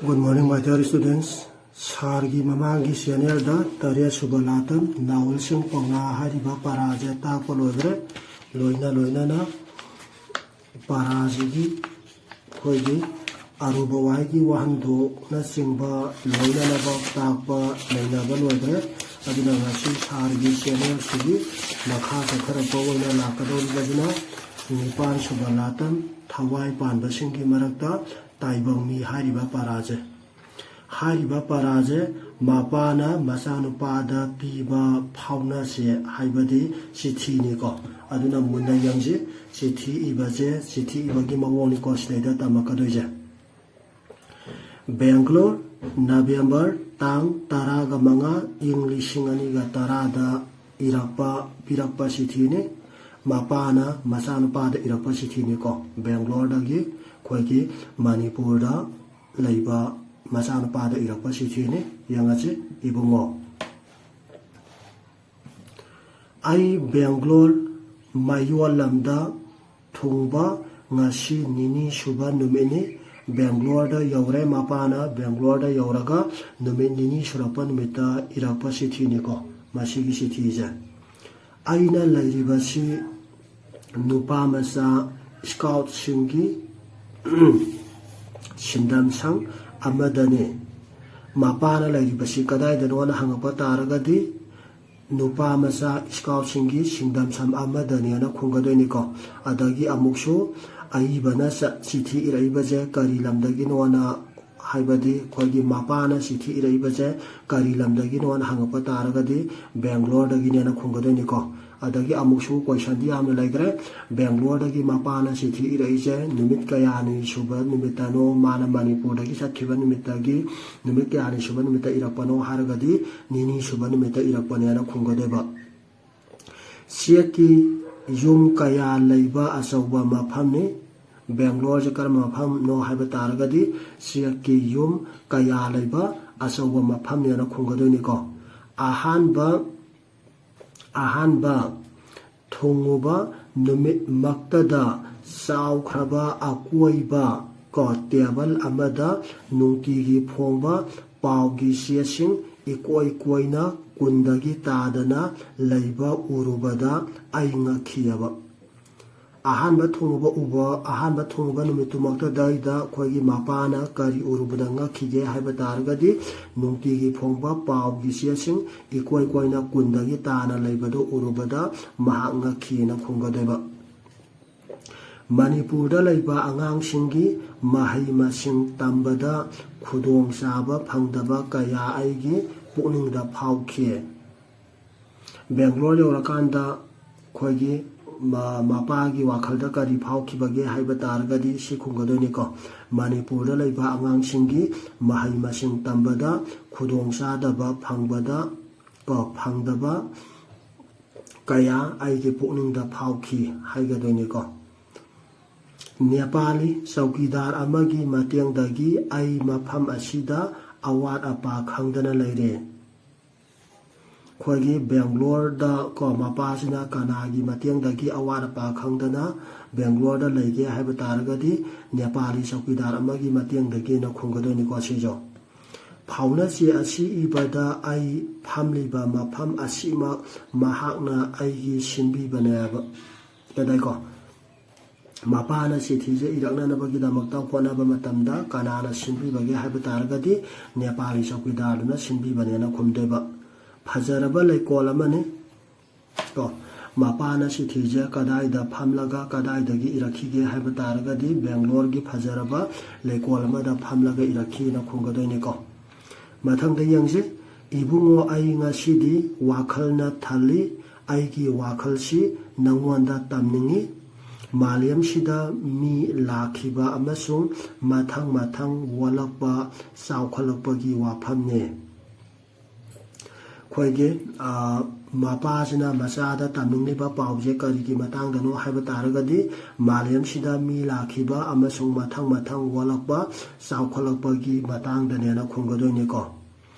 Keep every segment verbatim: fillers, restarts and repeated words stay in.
Good morning, my dear students. ꯁꯥꯔꯒꯤ ꯃꯃꯥꯡꯒꯤ ꯆꯦꯅꯦꯜꯗ ꯇꯔꯦꯠ ꯁꯨꯕ ꯂꯥꯇꯝ ꯅꯥꯎꯜꯁꯤꯡ ꯄꯥꯎꯅꯥ ꯍꯥꯏꯔꯤꯕ ꯄꯔꯥꯁꯦ ꯇꯥꯛꯄ ꯂꯣꯏꯈ꯭ꯔꯦ꯫ ꯂꯣꯏꯅ ꯂꯣꯏꯅꯅ ꯄꯔꯥꯁꯤꯒꯤ ꯑꯩꯈꯣꯏꯒꯤ ꯑꯔꯨꯕ ꯋꯥꯍꯩꯒꯤ ꯋꯥꯍꯟꯊꯣꯛꯅꯆꯤꯡꯕ ꯂꯣꯏꯅꯅꯃꯛ ꯇꯥꯛꯄ ꯅꯩꯅꯕ ꯂꯣꯏꯈ꯭ꯔꯦ꯫ ꯑꯗꯨꯅ ꯉꯁꯤ ꯁꯥꯔꯒꯤ ꯆꯦꯅꯦꯜꯁꯤꯒꯤ ꯃꯈꯥ ꯆꯠꯊꯔꯛꯄ ꯑꯣꯏꯅ ꯂꯥꯛꯀꯗꯧꯔꯤꯕꯁꯤꯅ ꯅꯤꯄꯥꯟ ꯁꯨꯕ ꯂꯥꯇꯝ ꯊꯋꯥꯏ ꯄꯥꯟꯕꯁꯤꯡꯒꯤ ꯃꯔꯛꯇ ꯇꯥꯏꯕꯪ ꯃꯤ ꯍꯥꯏꯔꯤꯕ ꯄꯔꯥꯁꯦ꯫ ꯍꯥꯏꯔꯤꯕ ꯄꯔꯥꯁꯦ ꯃꯄꯥꯅ ꯃꯆꯥꯅꯨꯄꯥꯗ ꯄꯤꯕ ꯐꯥꯎꯅꯁꯦ ꯍꯥꯏꯕꯗꯤ ꯆꯤꯊꯤꯅꯤꯀꯣ꯫ ꯑꯗꯨꯅ ꯃꯨꯟꯅ ꯌꯦꯡꯁꯤ꯫ ꯆꯤꯊꯤ ꯏꯕꯁꯦ, ꯆꯤꯊꯤ ꯏꯕꯒꯤ ꯃꯑꯣꯡꯅꯤꯀꯣ ꯁꯤꯗꯩꯗ ꯇꯝꯃꯛꯀꯗꯣꯏꯁꯦ꯫ ꯕꯦꯡꯒ꯭ꯂꯣꯔ, ꯅꯕꯦꯝꯕꯔ ꯇꯥꯡ ꯇꯔꯥꯒ ꯃꯉꯥ, ꯏꯪ ꯂꯤꯁꯤꯡ ꯑꯅꯤꯒ ꯇꯔꯥꯗ ꯏꯔꯛꯄ, ꯄꯤꯔꯛꯄ ꯆꯤꯊꯤꯅꯤ꯫ ꯃꯄꯥꯅ ꯃꯆꯥꯅꯨꯄꯥꯗ ꯏꯔꯛꯄ ꯆꯤꯊꯤꯅꯤꯀꯣ꯫ ꯕꯦꯡꯒ꯭ꯂꯣꯔꯗꯒꯤ ꯑꯩꯈꯣꯏꯒꯤ ꯃꯅꯤꯄꯨꯔꯗ ꯂꯩꯕ ꯃꯆꯥꯅꯨꯄꯥꯗ ꯏꯔꯛꯄ ꯆꯤꯊꯤꯅꯤ꯫ ꯌꯦꯡꯉꯁꯤ, ꯏꯕꯨꯡꯉꯣ꯫ ꯑꯩ ꯕꯦꯡꯒ꯭ꯂꯣꯔ ꯃꯌꯣꯜ ꯂꯝꯗ ꯊꯨꯡꯕ ꯉꯁꯤ ꯅꯤꯅꯤ ꯁꯨꯕ ꯅꯨꯃꯤꯠꯅꯤ꯫ ꯕꯦꯡꯒ꯭ꯂꯣꯔꯗ ꯌꯧꯔꯦ꯫ ꯃꯄꯥꯅ ꯕꯦꯡꯒ꯭ꯂꯣꯔꯗ ꯌꯧꯔꯒ ꯅꯨꯃꯤꯠ ꯅꯤꯅꯤ ꯁꯨꯔꯛꯄ ꯅꯨꯃꯤꯠꯇ ꯏꯔꯛꯄ ꯆꯤꯊꯤꯅꯤꯀꯣ꯫ ꯃꯁꯤꯒꯤ ꯆꯤꯊꯤꯁꯦ, ꯑꯩꯅ ꯂꯩꯔꯤꯕꯁꯤ ꯅꯨꯄꯥ ꯃꯆꯥ ꯁ꯭ꯀꯥꯎꯠꯁꯤꯡꯒꯤ ꯁꯤꯟꯗꯝꯁꯪ ꯑꯃꯗꯅꯤ꯫ ꯃꯄꯥꯅ ꯂꯩꯔꯤꯕꯁꯤ ꯀꯗꯥꯏꯗꯅꯣꯅ ꯍꯪꯉꯛꯄ ꯇꯥꯔꯒꯗꯤ, ꯅꯨꯄꯥ ꯃꯆꯥ ꯁ꯭ꯀꯥꯎꯠꯁꯤꯡꯒꯤ ꯁꯤꯟꯗꯝꯁꯪ ꯑꯃꯗꯅꯦꯅ ꯈꯨꯝꯒꯗꯣꯏꯅꯤꯀꯣ꯫ ꯑꯗꯒꯤ ꯑꯃꯨꯛꯁꯨ ꯑꯏꯕꯅ ꯆ-, ꯆꯤꯊꯤ ꯏꯔꯛꯏꯕꯁꯦ ꯀꯔꯤ ꯂꯝꯗꯒꯤꯅꯣꯅ, ꯍꯥꯏꯕꯗꯤ ꯑꯩꯈꯣꯏꯒꯤ ꯃꯄꯥꯅ ꯆꯤꯊꯤ ꯏꯔꯛꯏꯕꯁꯦ ꯀꯔꯤ ꯂꯝꯗꯒꯤꯅꯣꯅ ꯍꯪꯉꯛꯄ ꯇꯥꯔꯒꯗꯤ, ꯕꯦꯡꯒ꯭ꯂꯣꯔꯗꯒꯤꯅꯦꯅ ꯈꯨꯝꯒꯗꯣꯏꯅꯤꯀꯣ꯫ ꯑꯗꯒꯤ ꯑꯃꯨꯛꯁꯨ ꯀꯣꯏꯁꯟꯗꯤ ꯌꯥꯝꯅ ꯂꯩꯈ꯭ꯔꯦ꯫ ꯕꯦꯡꯒ꯭ꯂꯣꯔꯗꯒꯤ ꯃꯄꯥꯅ ꯆꯤꯊꯤ ꯏꯔꯛꯏꯁꯦ ꯅꯨꯃꯤꯠ ꯀꯌꯥꯅꯤ ꯁꯨꯕ ꯅꯨꯃꯤꯠꯇꯅꯣ, ꯃꯥꯅ ꯃꯅꯤꯄꯨꯔꯗꯒꯤ ꯆꯠꯈꯤꯕ ꯅꯨꯃꯤꯠꯇꯒꯤ ꯅꯨꯃꯤꯠ ꯀꯌꯥꯅꯤ ꯁꯨꯕ ꯅꯨꯃꯤꯠꯇ ꯏꯔꯛꯄꯅꯣ ꯍꯥꯏꯔꯒꯗꯤ, ꯅꯤꯅꯤ ꯁꯨꯕ ꯅꯨꯃꯤꯠꯇ ꯏꯔꯛꯄꯅꯦꯅ ꯈꯨꯝꯒꯗꯣꯏꯕ꯫ ꯆꯦꯛꯀꯤ ꯌꯨꯝ ꯀꯌꯥ ꯂꯩꯕ ꯑꯆꯧꯕ ꯃꯐꯝꯅꯤ꯫ ꯕꯦꯡꯒ꯭ꯂꯣꯔꯁꯦ ꯀꯔꯝꯕ ꯃꯐꯝꯅꯣ ꯍꯥꯏꯕ ꯇꯥꯔꯒꯗꯤ, ꯆꯦꯛꯀꯤ ꯌꯨꯝ ꯀꯌꯥ ꯂꯩꯕ ꯑꯆꯧꯕ ꯃꯐꯝꯅꯦꯅ ꯈꯨꯝꯒꯗꯣꯏꯅꯤꯀꯣ꯫ ꯑꯍꯥꯟꯕ, ꯑꯍꯥꯟꯕ ꯊꯨꯡꯉꯨꯕ ꯅꯨꯃꯤꯠꯃꯛꯇꯗ ꯆꯥꯎꯈ꯭ꯔꯕ ꯑꯀꯣꯏꯕ ꯀꯣ, ꯇꯦꯕꯜ ꯑꯃꯗ ꯅꯨꯡꯇꯤꯒꯤ ꯐꯣꯡꯕ ꯄꯥꯎꯒꯤ ꯆꯦꯁꯤꯡ ꯏꯀꯣꯏ ꯀꯣꯏꯅ ꯀꯨꯟꯗꯒꯤ ꯇꯥꯗꯅ ꯂꯩꯕ ꯎꯔꯨꯕꯗ ꯑꯩ ꯉꯛꯈꯤꯑꯕ꯫ ꯑꯍꯥꯟꯕ ꯊꯨꯡꯉꯕ ꯎꯕ, ꯑꯍꯥꯟꯕ ꯊꯨꯡꯉꯕ ꯅꯨꯃꯤꯠꯇꯨꯃꯛꯇꯗꯩꯗ ꯑꯩꯈꯣꯏꯒꯤ ꯃꯄꯥꯅ ꯀꯔꯤ ꯎꯔꯨꯕꯗ ꯉꯛꯈꯤꯒꯦ ꯍꯥꯏꯕ ꯇꯥꯔꯒꯗꯤ, ꯅꯨꯡꯇꯤꯒꯤ ꯐꯣꯡꯕ ꯄꯥꯎꯒꯤ ꯆꯦꯁꯤꯡ ꯏꯀꯣꯏ ꯀꯣꯏꯅ ꯀꯨꯟꯗꯒꯤ ꯇꯥꯅ ꯂꯩꯕꯗꯨ ꯎꯔꯨꯕꯗ ꯃꯍꯥꯛ ꯉꯛꯈꯤꯅ ꯈꯨꯝꯒꯗꯣꯏꯕ꯫ ꯃꯅꯤꯄꯨꯔꯗ ꯂꯩꯕ ꯑꯉꯥꯡꯁꯤꯡꯒꯤ ꯃꯍꯩ ꯃꯁꯤꯡ ꯇꯝꯕꯗ ꯈꯨꯗꯣꯡꯆꯥꯕ ꯐꯪꯗꯕ ꯀꯌꯥ ꯑꯩꯒꯤ ꯄꯨꯛꯅꯤꯡꯗ ꯐꯥꯎꯈꯤ꯫ ꯕꯦꯡꯒ꯭ꯂꯣꯔ ꯌꯧꯔꯀꯥꯟꯗ ꯑꯩꯈꯣꯏꯒꯤ ꯃ-, ꯃꯄꯥꯒꯤ ꯋꯥꯈꯜꯗ ꯀꯔꯤ ꯐꯥꯎꯈꯤꯕꯒꯦ ꯍꯥꯏꯕ ꯇꯥꯔꯒꯗꯤ ꯁꯤ ꯈꯨꯝꯒꯗꯣꯏꯅꯤꯀꯣ꯫ ꯃꯅꯤꯄꯨꯔꯗ ꯂꯩꯕ ꯑꯉꯥꯡꯁꯤꯡꯒꯤ ꯃꯍꯩ ꯃꯁꯤꯡ ꯇꯝꯕꯗ ꯈꯨꯗꯣꯡꯆꯥꯗꯕ ꯐꯪꯕꯗ, ꯀꯣ, ꯐꯪꯗꯕ ꯀꯌꯥ ꯑꯩꯒꯤ ꯄꯨꯛꯅꯤꯡꯗ ꯐꯥꯎꯈꯤ ꯍꯥꯏꯒꯗꯣꯏꯅꯤꯀꯣ꯫ ꯅꯦꯄꯥꯂꯤ ꯆꯧꯀꯤꯗꯥꯔ ꯑꯃꯒꯤ ꯃꯇꯦꯡꯗꯒꯤ ꯑꯩ ꯃꯐꯝ ꯑꯁꯤꯗ ꯑꯋꯥꯠ ꯑꯄꯥ ꯈꯪꯗꯅ ꯂꯩꯔꯦ꯫ ꯑꯩꯈꯣꯏꯒꯤ ꯕꯦꯡꯒ꯭ꯂꯣꯔꯗ ꯀꯣ, ꯃꯄꯥꯁꯤꯅ ꯀꯅꯥꯒꯤ ꯃꯇꯦꯡꯗꯒꯤ ꯑꯋꯥꯠ ꯑꯄꯥ ꯈꯪꯗꯅ ꯕꯦꯡꯒ꯭ꯂꯣꯔꯗ ꯂꯩꯒꯦ ꯍꯥꯏꯕ ꯇꯥꯔꯒꯗꯤ, ꯅꯦꯄꯥꯂꯤ ꯆꯧꯀꯤꯗꯥꯔ ꯑꯃꯒꯤ ꯃꯇꯦꯡꯗꯒꯤꯅ ꯈꯨꯝꯒꯗꯣꯏꯅꯤꯀꯣ ꯁꯤꯁꯨ꯫ ꯐꯥꯎꯅꯆꯦ ꯑꯁꯤ ꯏꯕꯗ ꯑꯩ ꯐꯝꯂꯤꯕ ꯃꯐꯝ ꯑꯁꯤꯃꯛ ꯃꯍꯥꯛꯅ ꯑꯩꯒꯤ ꯁꯤꯟꯕꯤꯕꯅꯦꯕ꯫ ꯀꯗꯥꯏꯀꯣ? ꯃꯄꯥꯅ ꯆꯤꯊꯤꯁꯦ ꯏꯔꯛꯅꯅꯕꯒꯤꯗꯃꯛꯇ ꯍꯣꯠꯅꯕ ꯃꯇꯝꯗ ꯀꯅꯥꯅ ꯁꯤꯟꯕꯤꯕꯒꯦ ꯍꯥꯏꯕ ꯇꯥꯔꯒꯗꯤ, ꯅꯦꯄꯥꯂꯤ ꯆꯧꯀꯤꯗꯥꯔꯗꯨꯅ ꯁꯤꯟꯕꯤꯕꯅꯦꯅ ꯈꯨꯝꯗꯣꯏꯕ꯫ ꯐꯖꯔꯕ ꯂꯩꯀꯣꯜ ꯑꯃꯅꯤ꯫ ꯀꯣ, ꯃꯄꯥꯅ ꯆꯤꯊꯤꯁꯦ ꯀꯗꯥꯏꯗ ꯐꯝꯂꯒ ꯀꯗꯥꯏꯗꯒꯤ ꯏꯔꯛꯈꯤꯒꯦ ꯍꯥꯏꯕ ꯇꯥꯔꯒꯗꯤ, ꯕꯦꯡꯒ꯭ꯂꯣꯔꯒꯤ ꯐꯖꯔꯕ ꯂꯩꯀꯣꯜ ꯑꯃꯗ ꯐꯝꯂꯒ ꯏꯔꯛꯈꯤꯅ ꯈꯨꯝꯒꯗꯣꯏꯅꯤꯀꯣ꯫ ꯃꯊꯪꯗ ꯌꯦꯡꯁꯤ꯫ ꯏꯕꯨꯡꯉꯣ, ꯑꯩ ꯉꯁꯤꯗꯤ ꯋꯥꯈꯜꯅ ꯊꯜꯂꯤ꯫ ꯑꯩꯒꯤ ꯋꯥꯈꯜꯁꯤ ꯅꯪꯉꯣꯟꯗ ꯇꯝꯅꯤꯡꯏ꯫ ꯃꯥꯂꯦꯝꯁꯤꯗ ꯃꯤ ꯂꯥꯛꯈꯤꯕ ꯑꯃꯁꯨꯡ ꯃꯊꯪ ꯃꯊꯪ ꯑꯣꯜꯂꯛꯄ, ꯆꯥꯎꯈꯠꯂꯛꯄꯒꯤ ꯋꯥꯐꯝꯅꯤ꯫ ꯑꯩꯈꯣꯏꯒꯤ, ꯑ, ꯃꯄꯥꯁꯤꯅ ꯃꯆꯥꯗ ꯇꯝꯅꯤꯡꯂꯤꯕ ꯄꯥꯎꯁꯦ ꯀꯔꯤꯒꯤ ꯃꯇꯥꯡꯗꯅꯣ ꯍꯥꯏꯕ ꯇꯥꯔꯒꯗꯤ, ꯃꯥꯂꯦꯝꯁꯤꯗ ꯃꯤ ꯂꯥꯛꯈꯤꯕ ꯑꯃꯁꯨꯡ ꯃꯊꯪ ꯃꯊꯪ ꯑꯣꯜꯂꯛꯄ, ꯆꯥꯎꯈꯠꯂꯛꯄꯒꯤ ꯃꯇꯥꯡꯗꯅꯦꯅ ꯈꯨꯝꯒꯗꯣꯏꯅꯤꯀꯣ꯫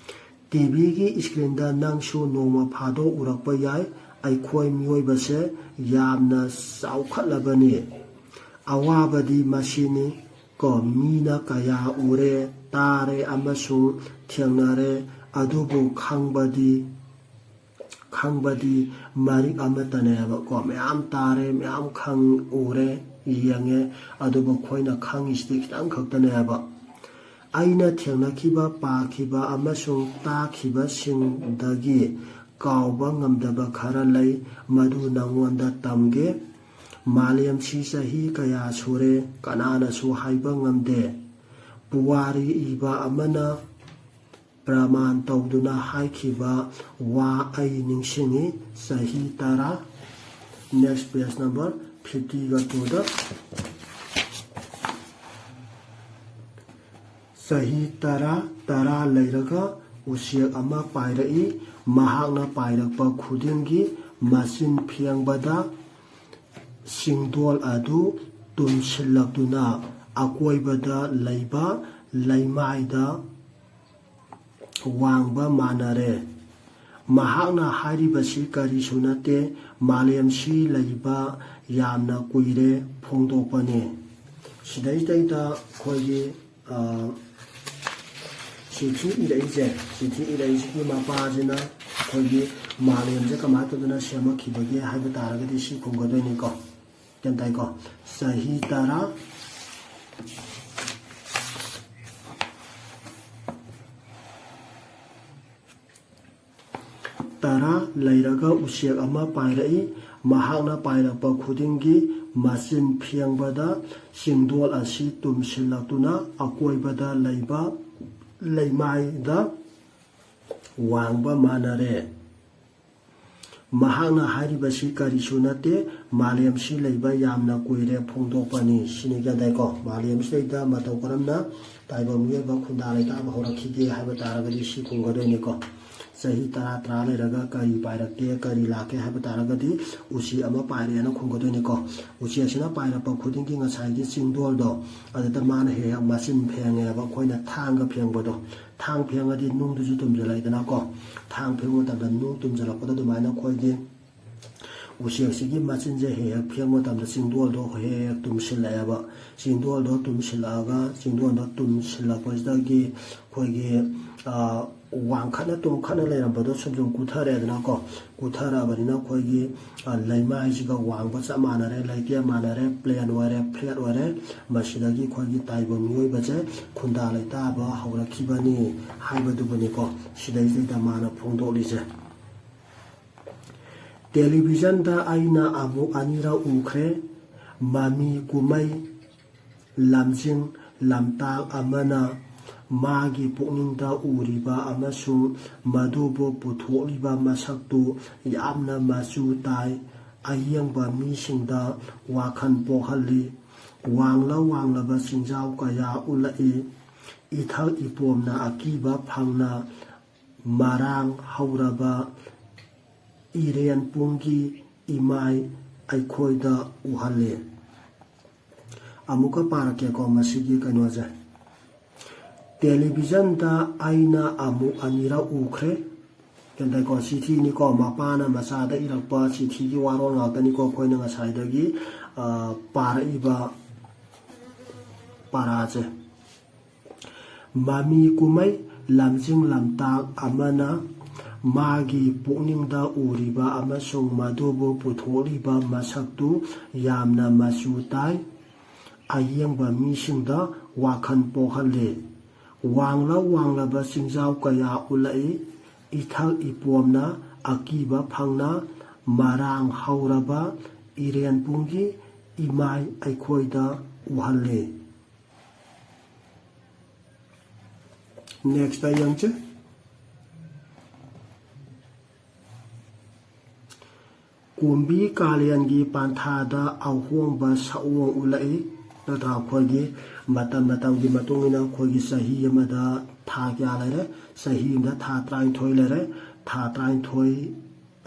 ꯇꯤ ꯚꯤꯒꯤ ꯏꯁꯀ꯭ꯔꯤꯟꯗ ꯅꯪꯁꯨ ꯅꯣꯡꯃ ꯐꯥꯗꯣꯛ ꯎꯔꯛꯄ ꯌꯥꯏ꯫ ꯑꯩꯈꯣꯏ ꯃꯤꯑꯣꯏꯕꯁꯦ ꯌꯥꯝꯅ ꯆꯥꯎꯈꯠꯂꯕꯅꯤ꯫ ꯑꯋꯥꯕꯗꯤ ꯃꯁꯤꯅꯤ꯫ ꯀꯣ, ꯃꯤꯅ ꯀꯌꯥ ꯎꯔꯦ, ꯇꯥꯔꯦ ꯑꯃꯁꯨꯡ ꯊꯦꯡꯅꯔꯦ, ꯑꯗꯨꯕꯨ ꯈꯪꯕꯗꯤ, ꯈꯪꯕꯗꯤ ꯃꯔꯤꯛ ꯑꯃꯠꯇꯅꯦꯕ꯫ ꯀꯣ, ꯃꯌꯥꯝ ꯇꯥꯔꯦ, ꯃꯌꯥꯝ ꯈꯪ-, ꯎꯔꯦ, ꯌꯦꯡꯉꯦ, ꯑꯗꯨꯕꯨ ꯑꯩꯈꯣꯏꯅ ꯈꯪꯉꯤꯁꯤꯗꯤ ꯈꯤꯇꯪ ꯈꯛꯇꯅꯦꯕ꯫ ꯑꯩꯅ ꯊꯦꯡꯅꯈꯤꯕ, ꯄꯥꯈꯤꯕ ꯑꯃꯁꯨꯡ ꯇꯥꯈꯤꯕꯁꯤꯡꯗꯒꯤ ꯀꯥꯎꯕ ꯉꯝꯗꯕ ꯈꯔ ꯂꯩ, ꯃꯗꯨ ꯅꯉꯣꯟꯗ ꯇꯝꯒꯦ꯫ ꯃꯥꯂꯦꯝꯁꯤ ꯆꯍꯤ ꯀꯌꯥ ꯁꯨꯔꯦ, ꯀꯅꯥꯅꯁꯨ ꯍꯥꯏꯕ ꯉꯝꯗꯦ꯫ ꯄꯨꯋꯥꯔꯤ ꯏꯕ ꯑꯃꯅ ꯄ꯭ꯔꯃꯥꯟ ꯇꯧꯗꯨꯅ ꯍꯥꯏꯈꯤꯕ ꯋꯥ ꯑꯩ ꯅꯤꯡꯁꯤꯡꯏ꯫ ꯆꯍꯤ ꯇꯔꯥ, next page number fifty-two ꯗ, ꯆꯍꯤ ꯇꯔꯥ, ꯇꯔꯥ ꯂꯩꯔꯒ ꯎꯆꯦꯛ ꯑꯃ ꯄꯥꯏꯔꯛꯏ꯫ ꯃꯍꯥꯛꯅ ꯄꯥꯏꯔꯛꯄ ꯈꯨꯗꯤꯡꯒꯤ ꯃꯆꯤꯟ ꯐꯦꯡꯕꯗ ꯆꯤꯡꯗꯣꯜ ꯑꯗꯨ ꯇꯨꯝꯁꯤꯜꯂꯛꯇꯨꯅ ꯑꯀꯣꯏꯕꯗ ꯂꯩꯕ ꯂꯩꯃꯥꯏꯗ ꯋꯥꯡꯕ ꯃꯥꯟꯅꯔꯦ꯫ ꯃꯍꯥꯛꯅ ꯍꯥꯏꯔꯤꯕꯁꯤ ꯀꯔꯤꯁꯨ ꯅꯠꯇꯦ, ꯃꯥꯂꯦꯝꯁꯤ ꯂꯩꯕ ꯌꯥꯝꯅ ꯀꯨꯏꯔꯦ ꯐꯣꯡꯗꯣꯛꯄꯅꯤ꯫ ꯁꯤꯗꯩꯁꯤꯗꯩꯗ ꯑꯩꯈꯣꯏꯒꯤ, ꯑ, ꯆꯤꯊꯤ ꯏꯔꯛꯏꯁꯦ, ꯆꯤꯊꯤ ꯏꯔꯛꯏꯁꯤꯒꯤ ꯃꯄꯥꯁꯤꯅ ꯑꯩꯈꯣꯏꯒꯤ ꯃꯥꯂꯦꯝꯁꯦ ꯀꯃꯥꯏꯅ ꯇꯧꯗꯅ ꯁꯦꯝꯃꯛꯈꯤꯕꯒꯦ ꯍꯥꯏꯕ ꯇꯥꯔꯒꯗꯤ ꯁꯤ ꯈꯨꯝꯒꯗꯣꯏꯅꯤꯀꯣ꯫ ꯒ꯭ꯌꯥꯟ ꯇꯥꯏꯀꯣ? ꯆꯍꯤ ꯇꯔꯥ, ꯇꯔꯥ ꯂꯩꯔꯒ ꯎꯆꯦꯛ ꯑꯃ ꯄꯥꯏꯔꯛꯏ꯫ ꯃꯍꯥꯛꯅ ꯄꯥꯏꯔꯛꯄ ꯈꯨꯗꯤꯡꯒꯤ ꯃꯆꯤꯟ ꯐꯦꯡꯕꯗ ꯆꯤꯡꯗꯣꯜ ꯑꯁꯤ ꯇꯨꯝꯁꯤꯜꯂꯛꯇꯨꯅ ꯑꯀꯣꯏꯕꯗ ꯂꯩꯕ ꯂꯩꯃꯥꯏꯗ ꯋꯥꯡꯕ ꯃꯥꯟꯅꯔꯦ꯫ ꯃꯍꯥꯛꯅ ꯍꯥꯏꯔꯤꯕꯁꯤ ꯀꯔꯤꯁꯨ ꯅꯠꯇꯦ, ꯃꯥꯂꯦꯝꯁꯤ ꯂꯩꯕ ꯌꯥꯝꯅ ꯀꯨꯏꯔꯦ ꯐꯣꯡꯗꯣꯛꯄꯅꯤ꯫ ꯁꯤꯅꯤ, ꯒ꯭ꯌꯥꯟ ꯇꯥꯏꯀꯣ? ꯃꯥꯂꯦꯝꯁꯤꯗꯩꯗ ꯃꯇꯧ ꯀꯔꯝꯅ ꯇꯥꯏꯕꯪ ꯃꯤꯑꯣꯏꯕ ꯈꯨꯟꯗꯥ ꯂꯩꯇꯥꯕ ꯍꯧꯔꯛꯈꯤꯒꯦ ꯍꯥꯏꯕ ꯇꯥꯔꯒꯗꯤ ꯁꯤ ꯈꯨꯝꯒꯗꯣꯏꯅꯤꯀꯣ꯫ ꯆꯍꯤ ꯇꯔꯥ, ꯇꯔꯥ ꯂꯩꯔꯒ ꯀꯔꯤ ꯄꯥꯏꯔꯛꯀꯦ, ꯀꯔꯤ ꯂꯥꯛꯀꯦ ꯍꯥꯏꯕ ꯇꯥꯔꯒꯗꯤ ꯎꯆꯦꯛ ꯑꯃ ꯄꯥꯏꯔꯛꯑꯦꯅ ꯈꯨꯝꯒꯗꯣꯏꯅꯤꯀꯣ꯫ ꯎꯆꯦꯛꯁꯤꯅ ꯄꯥꯏꯔꯛꯄ ꯈꯨꯗꯤꯡꯒꯤ ꯉꯁꯥꯏꯒꯤ ꯆꯤꯡꯗꯣꯜꯗꯣ ꯑꯗꯨꯗ ꯃꯥꯅ ꯍꯦꯛ ꯍꯦꯛ ꯃꯆꯤꯟ ꯐꯦꯡꯉꯦꯕ, ꯑꯩꯈꯣꯏꯅ ꯊꯥꯡꯒ ꯐꯦꯡꯕꯗꯣ꯫ ꯊꯥꯡ ꯐꯦꯡꯉꯗꯤ ꯅꯨꯡꯗꯨꯁꯨ ꯇꯨꯝꯁꯤꯜꯂꯛꯏꯗꯅꯀꯣ꯫ ꯊꯥꯡ ꯐꯦꯡꯕ ꯃꯇꯝꯗ ꯅꯨꯡ ꯇꯨꯝꯁꯤꯜꯂꯛꯄꯗꯣ ꯑꯗꯨꯃꯥꯏꯅ ꯑꯩꯈꯣꯏꯒꯤ ꯎꯆꯦꯛꯁꯤꯒꯤ ꯃꯆꯤꯟꯁꯦ ꯍꯦꯛ ꯍꯦꯛ ꯐꯦꯡꯕ ꯃꯇꯝꯗ ꯆꯤꯡꯗꯣꯜꯗꯣ ꯍꯦꯛ ꯍꯦꯛ ꯇꯨꯝꯁꯤꯜꯂꯛꯑꯦꯕ꯫ ꯆꯤꯡꯗꯣꯜꯗꯣ ꯇꯨꯝꯁꯤꯜꯂꯛꯑꯒ, ꯆꯤꯡꯗꯣꯜꯗꯣ ꯇꯨꯝꯁꯤꯜꯂꯛꯄꯁꯤꯗꯒꯤ ꯑꯩꯈꯣꯏꯒꯤ, ꯑ, ꯋꯥꯡꯈꯠꯅ ꯇꯣꯡꯈꯠꯅ ꯂꯩꯔꯝꯕꯗꯣ ꯁꯨꯝ ꯁꯨꯝ ꯀꯨꯊꯔꯛꯑꯦꯗꯅꯀꯣ꯫ ꯀꯨꯊꯔꯛꯑꯕꯅꯤꯅ ꯑꯩꯈꯣꯏꯒꯤ, ꯑ, ꯂꯩꯃꯥꯏꯁꯤꯒ ꯋꯥꯡꯕ ꯆꯞ ꯃꯥꯟꯅꯔꯦ, ꯂꯩꯇꯦꯝ ꯃꯥꯟꯅꯔꯦ, ꯄ꯭ꯂꯦꯟ ꯑꯣꯏꯔꯦ, ꯐ꯭ꯂꯦꯠ ꯑꯣꯏꯔꯦ꯫ ꯃꯁꯤꯗꯒꯤ ꯑꯩꯈꯣꯏꯒꯤ ꯇꯥꯏꯕꯪ ꯃꯤꯑꯣꯏꯕꯁꯦ ꯈꯨꯟꯗꯥ ꯂꯩꯇꯥꯕ ꯍꯧꯔꯛꯈꯤꯕꯅꯤ ꯍꯥꯏꯕꯗꯨꯕꯨꯅꯤꯀꯣ ꯁꯤꯗꯩꯁꯤꯗ ꯃꯥꯅ ꯐꯣꯡꯗꯣꯛꯂꯤꯁꯦ꯫ ꯇꯦꯂꯤꯚꯤꯖꯟꯗ ꯑꯩꯅ ꯑꯃꯨꯛ ꯑꯅꯤꯔꯛ ꯎꯈ꯭ꯔꯦ꯫ ꯃꯃꯤ ꯀꯨꯝꯍꯩ ꯂꯝꯖꯤꯡ ꯂꯝꯇꯥꯛ ꯑꯃꯅ ꯃꯥꯒꯤ ꯄꯨꯛꯅꯤꯡꯗ ꯎꯔꯤꯕ ꯑꯃꯁꯨꯡ ꯃꯗꯨꯕꯨ ꯄꯨꯊꯣꯛꯂꯤꯕ ꯃꯁꯛꯇꯨ ꯌꯥꯝꯅ ꯃꯆꯨ ꯇꯥꯏ, ꯑꯌꯦꯡꯕ ꯃꯤꯁꯤꯡꯗ ꯋꯥꯈꯜ ꯄꯣꯛꯍꯜꯂꯤ꯫ ꯋꯥꯡꯂ ꯋꯥꯡꯂꯕ ꯆꯤꯡꯖꯥꯎ ꯀꯌꯥ ꯎꯠꯂꯛꯏ꯫ ꯏꯊꯛ ꯏꯄꯣꯝꯅ ꯑꯀꯤꯕ ꯐꯪꯅ ꯃꯔꯥꯡ ꯍꯧꯔꯕ ꯏꯔꯦꯟ ꯄꯨꯡꯒꯤ ꯏꯃꯥꯏ ꯑꯩꯈꯣꯏꯗ ꯎꯍꯜꯂꯤ꯫ ꯑꯃꯨꯛꯀ ꯄꯥꯔꯛꯀꯦꯀꯣ ꯃꯁꯤꯒꯤ ꯀꯩꯅꯣꯁꯦ꯫ ꯇꯦꯂꯤꯚꯤꯖꯟꯗ ꯑꯩꯅ ꯑꯃꯨꯛ ꯑꯅꯤꯔꯛ ꯎꯈ꯭ꯔꯦ꯫ ꯒ꯭ꯌꯥꯟ ꯇꯥꯏꯀꯣ? ꯆꯤꯊꯤꯅꯤꯀꯣ, ꯃꯄꯥꯅ ꯃꯆꯥꯗ ꯏꯔꯛꯄ ꯆꯤꯊꯤꯒꯤ ꯋꯥꯔꯣꯜ ꯉꯥꯛꯇꯅꯤꯀꯣ ꯑꯩꯈꯣꯏꯅ ꯉꯁꯥꯏꯗꯒꯤ, ꯑ, ꯄꯥꯔꯛꯏꯕ ꯄꯔꯥꯁꯦ꯫ ꯃꯃꯤ ꯀꯨꯝꯍꯩ ꯂꯝꯖꯤꯡ ꯂꯝꯇꯥꯛ ꯑꯃꯅ ꯃꯥꯒꯤ ꯄꯨꯛꯅꯤꯡꯗ ꯎꯔꯤꯕ ꯑꯃꯁꯨꯡ ꯃꯗꯨꯕꯨ ꯄꯨꯊꯣꯛꯂꯤꯕ ꯃꯁꯛꯇꯨ ꯌꯥꯝꯅ ꯃꯆꯨ ꯇꯥꯏ, ꯑꯌꯦꯡꯕ ꯃꯤꯁꯤꯡꯗ ꯋꯥꯈꯜ ꯄꯣꯛꯍꯜꯂꯤ꯫ ꯋꯥꯡꯂ ꯋꯥꯡꯂꯕ ꯆꯤꯡꯖꯥꯎ ꯀꯌꯥ ꯎꯠꯂꯛꯏ꯫ ꯏꯊꯛ ꯏꯄꯣꯝꯅ ꯑꯀꯤꯕ ꯐꯪꯅ ꯃꯔꯥꯡ ꯍꯧꯔꯕ ꯏꯔꯦꯟ ꯄꯨꯡꯒꯤ ꯏꯃꯥꯏ ꯑꯩꯈꯣꯏꯗ ꯎꯍꯜꯂꯤ꯫ ꯅꯦꯛꯁꯇ ꯌꯦꯡꯁꯦ꯫ ꯀꯨꯝꯕꯤ ꯀꯥꯂꯦꯟꯒꯤ ꯄꯟꯊꯥꯗ ꯑꯍꯣꯡꯕ ꯁꯛꯑꯣꯡ ꯎꯠꯂꯛꯏ꯫ ꯅꯠꯇ꯭ꯔꯥ? ꯑꯩꯈꯣꯏꯒꯤ ꯃꯇꯝ ꯃꯇꯝꯒꯤ ꯃꯇꯨꯡ ꯏꯟꯅ ꯑꯩꯈꯣꯏꯒꯤ ꯆꯍꯤ ꯑꯃꯗ ꯊꯥ ꯀꯌꯥ ꯂꯩꯔꯦ? ꯆꯍꯤ ꯑꯃꯗ ꯊꯥ ꯇꯔꯥꯅꯤꯊꯣꯏ ꯂꯩꯔꯦ꯫ ꯊꯥ ꯇꯔꯥꯅꯤꯊꯣꯏ,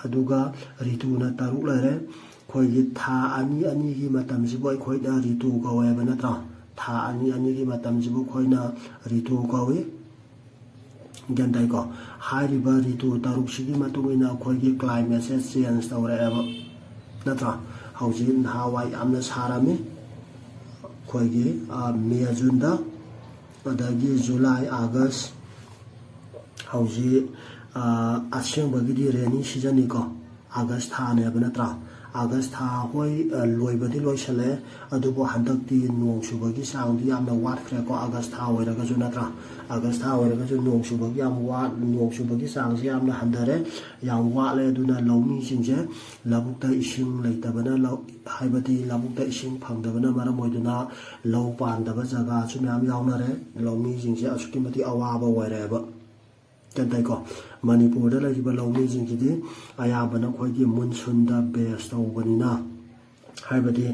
ꯑꯗꯨꯒ ꯔꯤꯇꯨꯅ ꯇꯔꯨꯛ ꯂꯩꯔꯦ꯫ ꯑꯩꯈꯣꯏꯒꯤ ꯊꯥ ꯑꯅꯤ ꯑꯅꯤꯒꯤ ꯃꯇꯝꯁꯤꯕꯨ ꯑꯩꯈꯣꯏꯅ ꯔꯤꯇꯨ ꯀꯧꯋꯦꯕ, ꯅꯠꯇ꯭ꯔꯥ? ꯊꯥ ꯑꯅꯤ ꯑꯅꯤꯒꯤ ꯃꯇꯝꯁꯤꯕꯨ ꯑꯩꯈꯣꯏꯅ ꯔꯤꯇꯨ ꯀꯧꯏ꯫ ꯒ꯭ꯌꯥꯟ ꯇꯥꯏꯀꯣ? ꯍꯥꯏꯔꯤꯕ ꯔꯤꯇꯨ ꯇꯔꯨꯛꯁꯤꯒꯤ ꯃꯇꯨꯡ ꯏꯟꯅ ꯑꯩꯈꯣꯏꯒꯤ ꯀ꯭ꯂꯥꯏꯃꯦꯠꯁꯦ ꯆꯦꯟꯖ ꯇꯧꯔꯛꯑꯦꯕ꯫ ꯅꯠꯇ꯭ꯔꯥ? ꯍꯧꯖꯤꯛ ꯅꯍꯥꯟꯋꯥꯏ ꯌꯥꯝꯅ ꯁꯥꯔꯝꯃꯤ ꯑꯩꯈꯣꯏꯒꯤ ꯃꯦ ꯖꯨꯟꯗ, ꯑꯗꯒꯤ ꯖꯨꯂꯥꯏ ꯑꯥꯒꯁ, ꯍꯧꯖꯤꯛ ꯑꯁꯦꯡꯕꯒꯤꯗꯤ ꯔꯦꯅꯤ ꯁꯤꯖꯟꯅꯤꯀꯣ, ꯑꯥꯒꯁ ꯊꯥꯅꯦꯕ ꯅꯠꯇ꯭ꯔꯥ? ꯑꯥꯒꯁ ꯊꯥ ꯍꯣꯏ ꯂꯣꯏꯕꯗꯤ ꯂꯣꯏꯁꯜꯂꯛꯑꯦ, ꯑꯗꯨꯕꯨ ꯍꯟꯗꯛꯇꯤ ꯅꯣꯡ ꯆꯨꯕꯒꯤ ꯆꯥꯡꯗꯤ ꯌꯥꯝꯅ ꯋꯥꯠꯈ꯭ꯔꯦꯀꯣ, ꯑꯥꯒꯁ ꯊꯥ ꯑꯣꯏꯔꯒꯁꯨ ꯅꯠꯇ꯭ꯔꯥ? ꯑꯥꯒꯁ ꯊꯥ ꯑꯣꯏꯔꯒꯁꯨ ꯅꯣꯡ ꯆꯨꯕꯒꯤ ꯌꯥꯝ ꯋꯥꯠ ꯅꯣꯡ ꯆꯨꯕꯒꯤ ꯆꯥꯡꯁꯦ ꯌꯥꯝꯅ ꯍꯟꯊꯔꯦ, ꯌꯥꯝ ꯋꯥꯠꯂꯦ꯫ ꯑꯗꯨꯅ ꯂꯧꯃꯤꯁꯤꯡꯁꯦ ꯂꯧꯕꯨꯛꯇ ꯏꯁꯤꯡ ꯂꯩꯇꯕꯅ ꯂꯧ ꯍꯥꯏꯕꯗꯤ ꯂꯧꯕꯨꯛꯇ ꯏꯁꯤꯡ ꯐꯪꯗꯕꯅ ꯃꯔꯝ ꯑꯣꯏꯗꯨꯅ ꯂꯧ ꯄꯥꯟꯗꯕ ꯖꯒꯥꯁꯨ ꯃꯌꯥꯝ ꯌꯥꯎꯅꯔꯦ꯫ ꯂꯧꯃꯤꯁꯤꯡꯁꯦ ꯑꯁꯨꯛꯀꯤ ꯃꯇꯤꯛ ꯑꯋꯥꯕ ꯑꯣꯏꯔꯦꯕ꯫ ꯒ꯭ꯌꯥꯟ ꯇꯥꯏꯀꯣ? ꯃꯅꯤꯄꯨꯔꯗ ꯂꯩꯔꯤꯕ ꯂꯧꯃꯤꯁꯤꯡꯁꯤꯗꯤ ꯑꯌꯥꯝꯕꯅ ꯑꯩꯈꯣꯏꯒꯤ ꯃꯨꯟꯁꯨꯟꯗ ꯕꯦꯁ ꯇꯧꯕꯅꯤꯅ, ꯍꯥꯏꯕꯗꯤ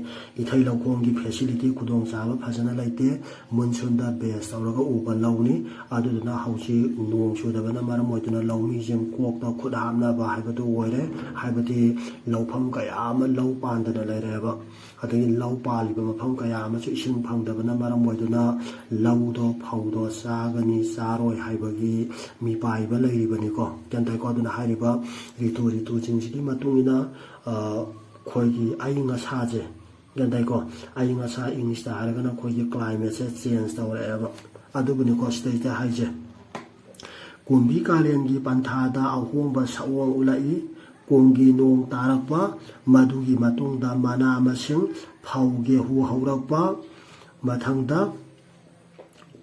ꯏꯊꯩ ꯂꯧꯈꯣꯡꯒꯤ ꯐꯦꯁꯤꯂꯤꯇꯤ ꯈꯨꯗꯣꯡꯆꯥꯕ ꯐꯖꯅ ꯂꯩꯇꯦ꯫ ꯃꯨꯟꯁꯨꯟꯗ ꯕꯦꯁ ꯇꯧꯔꯒ ꯎꯕ ꯂꯧꯅꯤ꯫ ꯑꯗꯨꯗꯨꯅ ꯍꯧꯖꯤꯛ ꯅꯣꯡ ꯆꯨꯗꯕꯅ ꯃꯔꯝ ꯑꯣꯏꯗꯨꯅ ꯂꯧꯃꯤꯁꯤꯡ ꯀꯣꯛꯇ ꯈꯨꯠ ꯍꯥꯞꯅꯕ ꯍꯥꯏꯕꯗꯨ ꯑꯣꯏꯔꯦ꯫ ꯍꯥꯏꯕꯗꯤ ꯂꯧꯐꯝ ꯀꯌꯥ ꯑꯃ ꯂꯧ ꯄꯥꯟꯗꯅ ꯂꯩꯔꯦꯕ꯫ ꯑꯗꯒꯤ ꯂꯧ ꯄꯥꯜꯂꯤꯕ ꯃꯐꯝ ꯀꯌꯥ ꯑꯃꯁꯨ ꯏꯁꯤꯡ ꯐꯪꯗꯕꯅ ꯃꯔꯝ ꯑꯣꯏꯗꯨꯅ ꯂꯧꯗꯣ, ꯐꯧꯗꯣ ꯆꯥꯒꯅꯤ ꯆꯥꯔꯣꯏ ꯍꯥꯏꯕꯒꯤ ꯃꯤꯄꯥꯏꯕ ꯂꯩꯔꯤꯕꯅꯤꯀꯣ꯫ ꯒ꯭ꯌꯥꯟ ꯇꯥꯏꯀꯣ? ꯑꯗꯨꯅ ꯍꯥꯏꯔꯤꯕ ꯔꯤꯇꯨ ꯔꯤꯇꯨꯁꯤꯡꯁꯤꯒꯤ ꯃꯇꯨꯡ ꯏꯟꯅ, ꯑ, ꯑꯩꯈꯣꯏꯒꯤ ꯑꯏꯪ ꯑꯁꯥꯁꯦ, ꯒ꯭ꯌꯥꯟ ꯇꯥꯏꯀꯣ? ꯑꯏꯪ ꯑꯁꯥ ꯏꯪꯂꯤꯁꯇ ꯍꯥꯏꯔꯒꯅ ꯑꯩꯈꯣꯏꯒꯤ ꯀ꯭ꯂꯥꯏꯃꯦꯠꯁꯦ ꯆꯦꯟꯖ ꯇꯧꯔꯛꯑꯦꯕ꯫ ꯑꯗꯨꯕꯨꯅꯤꯀꯣ ꯁꯤꯗꯩꯗ ꯍꯥꯏꯁꯦ꯫ ꯀꯨꯝꯕꯤ ꯀꯥꯂꯦꯟꯒꯤ ꯄꯟꯊꯥꯗ ꯑꯍꯣꯡꯕ ꯁꯛꯑꯣꯡ ꯎꯠꯂꯛꯏ꯫ ꯀꯨꯝꯒꯤ ꯅꯣꯡ ꯇꯥꯔꯛꯄ, ꯃꯗꯨꯒꯤ ꯃꯇꯨꯡꯗ ꯃꯅꯥ ꯃꯁꯤꯡ, ꯐꯧ, ꯒꯦꯍꯨ ꯍꯧꯔꯛꯄ, ꯃꯊꯪꯗ